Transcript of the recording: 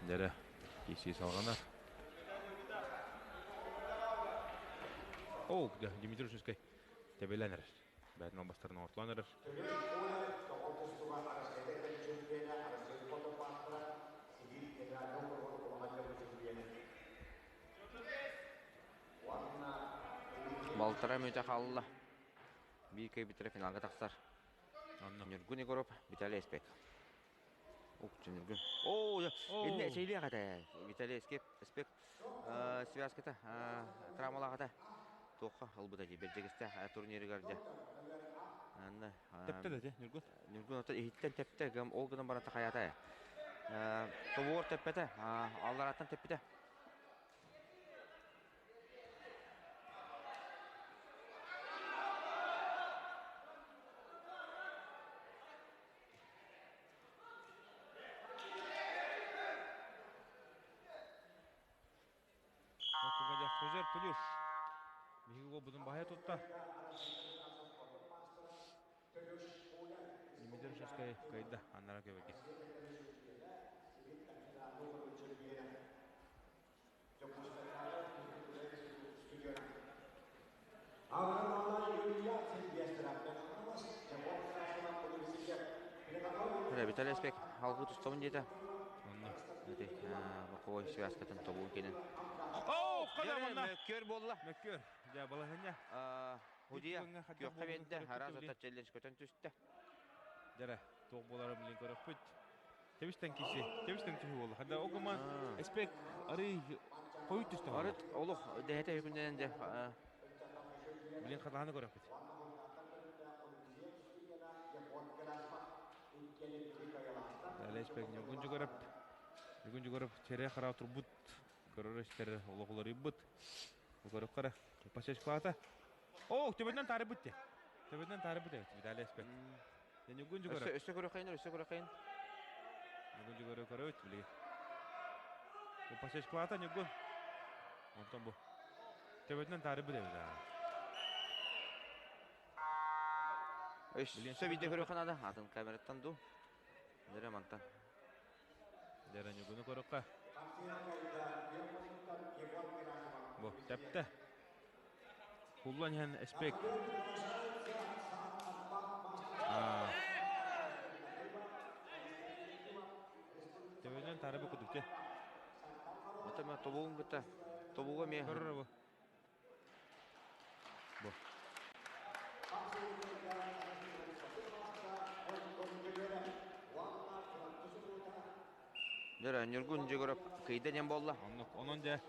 Дьэрэ, киирсии салҕанар. Оо, Дмитрий Ушинскай тэбилэн эрэр. Бээтин албастарын оҥортолоон эрэр. Балтараа мүнүүтэ хаалла. Биир кыайбыттара финалга тахсар. Онно. Ньургун Егоров, Виталий Эспек. Ньургун. Оо, инне эчэйлиэх этэ. Виталий Эспек связката травмалаах этэ. Туохха ылбыта дии Бэрдьигэстээх турнирыгар дьэ. Анна Тэптэ да Ньургун. Ньургун оттон иһиттэн тэптэ, ол гынан баран тахайаата. Тобуор тэппэтэ, алларааттан тэппитэ. Хужер Плюш. Биһиги уолбутун баһыйа тутта. Дмитрий кыайда аннара көбөкө. Виталий Аспек алгы тустабын диэтэ. Онно. Ити боковой связкатын тобугун кэнин. Оо, хада Мөккөр буолла. Мөккөр. Дьэ, балаһыня. Худия күөххэ биэрдэ, араас ата челлендж көтөн түстэ. Дьэрэ, туох буоларын билин көрөхпүт. Тэбистэн киси, тэбистэн түһүү буолла. Хада огума эспек арый хойут түстэ. Арыт олох дэһэтэ хүннэнэн дэ. Билин хатааны көрөхпүт. Эспек Ньургун Жугаров. Ньургун Жугаров чере хара турбут. Көрөр истер олох уларыйбыт. Көрөх Пасечкалата. О, төбөтүнэн таарыйбыт те. Төбөтүнэн таарыйбыт эбит Виталий Эспек. Ньургун Жугаров. Өссө көрөхөйүн, өссө көрөхөйүн. Ньургун Жугаров көрөбүт билигин. Бу пасечкалата Ньургун. Онтон бу. Төбөтүнэн таарыйбыт эбит. Өссө видео көрүөххэ наада. Атын камераттан дуу. Дөрө мантан. Дөрө Ньургуну көрөххө. Бу тэптэ. Куллан иһэн Эспек. Төбөнөн таарыбы кудук те. Ата ма тобугун кытта. Тобуга ме. Көрөр бу. Бу. Дөрө Ньургун Жегоров кыйда диэн буолла. Онон дьэ.